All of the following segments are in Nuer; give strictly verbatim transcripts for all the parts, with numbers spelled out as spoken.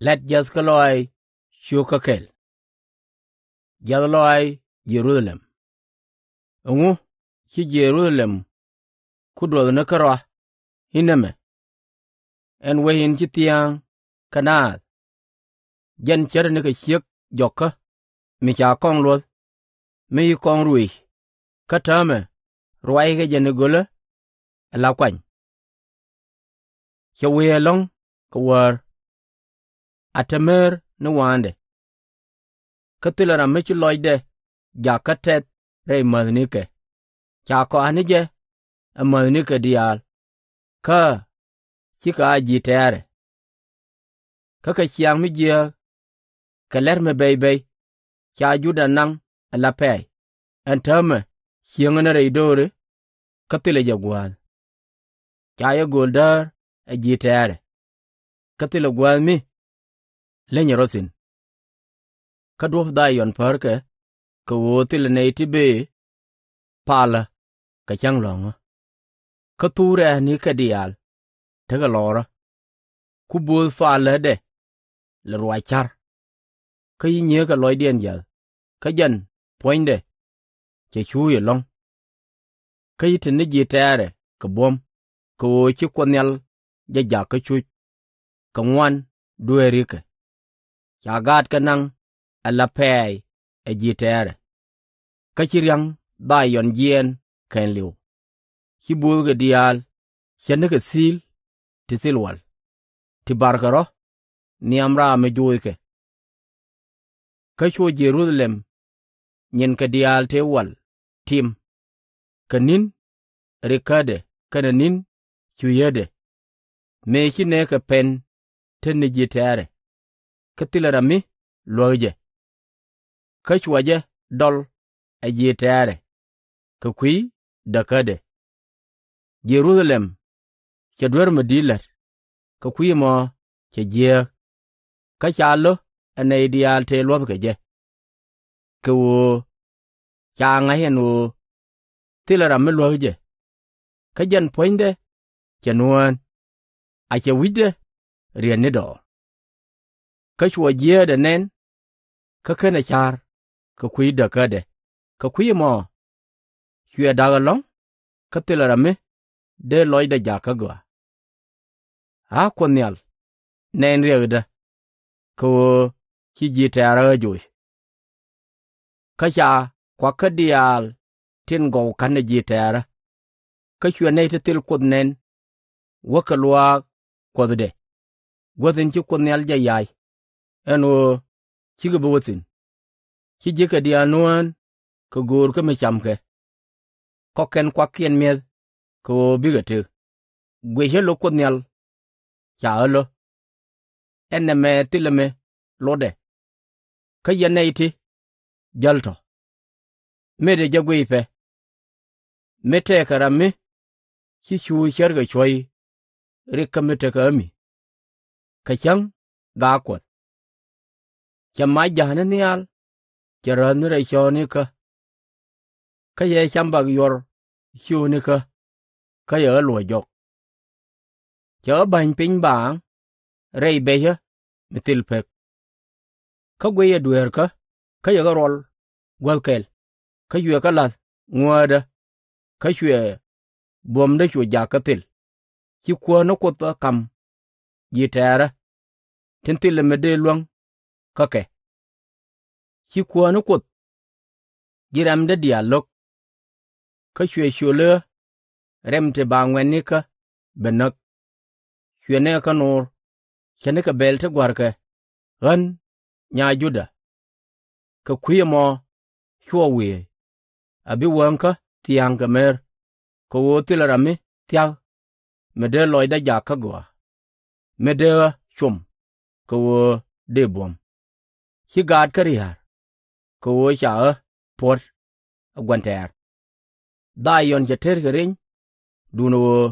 Lät jiäth kä lɔaac cio̱k kä kɛl. Jiath lɔaac Jɛ-ru-tha-lɛm. Ɛŋu ci Jɛ-ru-tha-lɛm ku duɔthni kärɔa i̱ nɛmɛ, ɛn wec in ci thia̱a̱ŋ kɛ naath, jɛn ce̱tdɛ nikɛ ciek jɔkä mi ca kɔŋ luɔ̱th, mi ci kɔŋ ruëëc, kä täämɛ ruackɛ jɛ ni gölä ɛ la kuany? Cɛ wëë ɛlɔ̱ŋ kɛ wäär, a te mer ni waaŋdɛ. Kä thilɛ ram mi ci lɔcdɛ jakä tɛth rɛy mäthnikɛ. Ca kɔaani jɛ ɛ mäthnikɛ diaal, kä cikɛ a ji̱ tɛ̈rɛ. Kä kɛ ciaŋ mi jiääk kɛ la̱t mi bɛc bɛc, ca Juda naŋ ɛ la pɛ̈ɛ̈c, ɛn täämɛ cieŋä ni rɛy do̱ri, kä thilɛ jɛ gua̱a̱th. Ca jɛ gööl däär ɛ ji̱ tɛ̈rɛ, kä thilɛ gua̱a̱th mi lenyɛ rɔ thi̱n. Kä duɔ̱p Dha-yɔn pärkɛ, kɛ ɣöö thilɛ nɛy ti bëë palä kɛ cäŋ lɔ̱ŋä. Kä thuk rɛ̈ɛ̈nikɛ diaal tekɛ lɔrä, ku bööth palädɛ lɛ ruac ca̱r. Kä ci nyieekɛ lɔcdiɛn jiäth, kä jɛn puɔ̱nydɛ cɛ cuuc ɛlɔ̱ŋ. Kä ci te ni ji̱ tɛ̈rɛ kɛ buɔ̱m, kɛ ɣöö ci Kuoth Nhial jɛ jak kä cuc kɛ ŋuan dueerikɛ. Ca gaatkɛ naŋ ɛ la pɛ̈ɛ̈c ɛ ji̱ tɛ̈rɛ. Kä ci ria̱ŋ Dha-yɔn jiɛɛn kɛɛliw. Ci bööthkɛ diaal ce̱tnikɛ thi̱i̱l ti thil wal, ti barkɛ rɔ̱ nhiam raam mi joockɛ. Kä cu Jɛ-ru-tha-lɛm nyinkɛ diaal tëë wal tim, kɛ ni̱n rikädɛ kɛnɛ ni̱n cucädɛ, mëë ci nɛɛkɛ pɛn te ni ji̱ tɛ̈rɛ. Kä thilɛ ram mi luäk jɛ. Kä cua jɛ dɔl ɛ ji̱ tɛ̈rɛ kɛ kui̱ däkädɛ. Jɛ-ru-tha-lɛm cɛ duer mi di̱i̱t la̱t, kɛ kui̱ ɛmɔ cɛ jiääk. Kä ca lo̱ ɛ nɛy diaal tëë luɔ̱thkɛ jɛ, kɛ ɣöö ca ŋa̱c ɛn ɣöö thilɛ ram mi luäk jɛ. Kä jɛn puɔ̱nydɛ cɛ nuään, a cɛ wi̱cdɛ riet ni dɔɔr. Kä cua jiääkdɛ nɛn, kä /kenɛ ca̱r kɛ kui̱ däkädɛ, kɛ kui̱ ɛmɔ cuɛ da̱k ɛlɔ̱ŋ, kä thilɛ ram mi dee lɔcdɛ jak kä gɔaa. A Kuoth Nhial, nɛn riɛkdä, kɛ ɣöö ci ji̱ tɛ̈rä ɣä joc. Kä ca kuakä diaal tin gɔw ka̱n ɛ ji̱ tɛ̈rä. Kä cuɛ nɛy ti thil Kuoth nɛn, wäkɛ luaak Kuɔthdɛ, guäth in ci Kuoth Nhial jɛ ya̱c ɛn ɣöö cikɛ bi wä thi̱n. Ci ji̱kɛ diaal nuään kɛ göörkɛ mi camkɛ. Kɔk kɛn kuakiɛn mi̱eth kɛ ɣöö bikɛ tëk. Guic ɣä lo̱k Kuoth Nhial ca ɣä lo̱. Ɛn nɛmɛ thilɛ mi lotdɛ. Kä yɛn nɛy ti jäl tɔ̱, mëë dee jɛ guic pɛ, mi tëëkɛ ram mi ci cuuc ce̱tkɛ cuɔ̱c rik kä mi tekɛ ɣä mi̱th, kɛ cäŋ gaak Kuɔth. Cɛ mac ja̱a̱kni nhial, cɛ räth ni rɛy cɔɔnikä. Kä cɛ cambak yuɔr ciöönikä, kä cɛ ɣä luɔ̱c jɔk. Cɛ ɣä ba̱ny piny baaŋ rɛy bɛcä mi thil pek. Kä guicɛ dueerkä, kä cɛ kɛ ruɔl guäth kɛl, kä cuɛ kɛ la̱th ŋuäätdä, kä cuɛ buɔ̱mdä cu jak kä thil. Ci Kuäär ni Kuoth ɣä ka̱m ji̱ tɛ̈rä, tin thilɛ mi dee luäŋ kä kɛ. Ci Kuäär ni Kuoth ji̱ rɛ̈mdä diaal lo̱k. Kä cuɛ ciöli ɣä rɛm ti ba ŋuɛ̈tnikä ben näk. Cuɛ nɛɛkä no̱o̱r, ce̱tnikɛ bɛl ti gua̱rkɛ ɣän nya Juda. Kɛ kui̱ ɛmɔ cuɔ wëë, a bi wäŋkä thia̱a̱ŋ kɛ mer, kɛ ɣöö thilɛ ram mi thia̱k mi dee lɔcdä jak kä gɔaa, mi dee ɣä cuɔm kɛ ɣöö dee buɔ̱m. Ci gaatkä ria̱a̱r, kɛ ɣöö ca ɣä puɔ̱t ɛ gua̱n tɛ̈r. Dha-yɔn cɛ teer kɛ riny, duundɛ ɣöö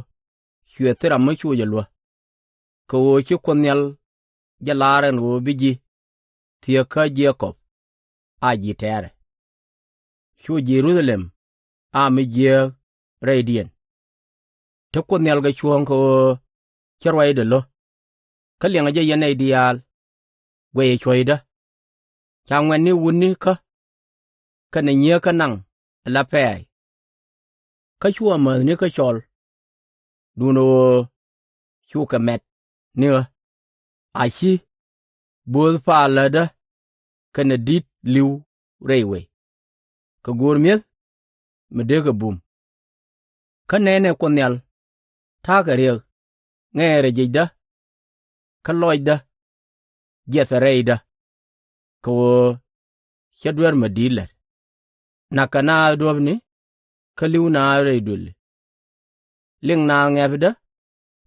cuɛ thil ram mi cu jɛ luäk. Kɛ ɣöö ci Kuoth Nhial jɛ lar ɛn ɣöö bi ji̱ thieekä Je-kɔb a ji̱ tɛ̈rɛ. Cu Jɛ-ru-tha-lɛm a mi jiääk rɛydiɛn. Te Kuoth Nhial kɛ cuɔ̱ɔ̱ŋ kɛ ɣöö cä ruacdɛ lo̱. Kä liɛŋɛ jɛ yɛn nɛy diaal, guɛcɛ cuɔ̱cdä. Ca ŋuɛ̈tni wutnikä kɛnɛ nyieekä naŋ ala pɛ̈ɛ̈c. Kä cua̱ mäthnikä cɔl, duundɛ ɣöö cukɛ mɛt ni ɣä. A /ci bööth paalädä kɛnɛ di̱t li̱w rɛy wec, kɛ go̱o̱r mi̱eth mi dee kɛ bum. Kä nɛnɛ Kuoth Nhial ta̱a̱ kɛ riɛk ŋɛɛrɛ jiecdä, kä lɔcdä jiɛthɛ rɛydä, kɛ ɣöö cä duer mi di̱i̱t la̱t. Na̱kɛ naath duɔ̱pni, kä li̱w naath rɛy duëli. Liŋ naath ŋɛ̈pdä,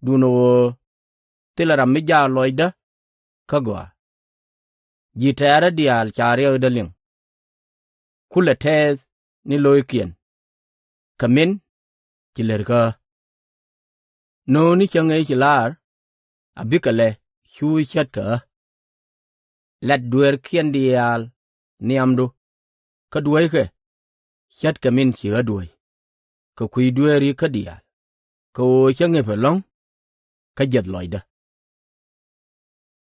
duundɛ ɣöö thilɛ ram mi jaak lɔcdä kä gɔaa. Ji̱ tɛ̈rä diaal ca riɛkdä liŋ. Kulɛ tɛɛth ni lo̱ckiɛn, kɛ min ci lät kä ɣä. Nööŋni cäŋ ëë ci la̱r, a bikɛ lɛ cuuc ce̱tkɛ ɣä. Lat dueerkiɛn diaal nhiamdu, kä duäckɛ ce̱tkɛ min ci ɣä duäc, kɛ kui̱ dueerikä diaal, kɛ ɣöö cä ŋëp ɛlɔ̱ŋ kä jiɛth lɔcdä.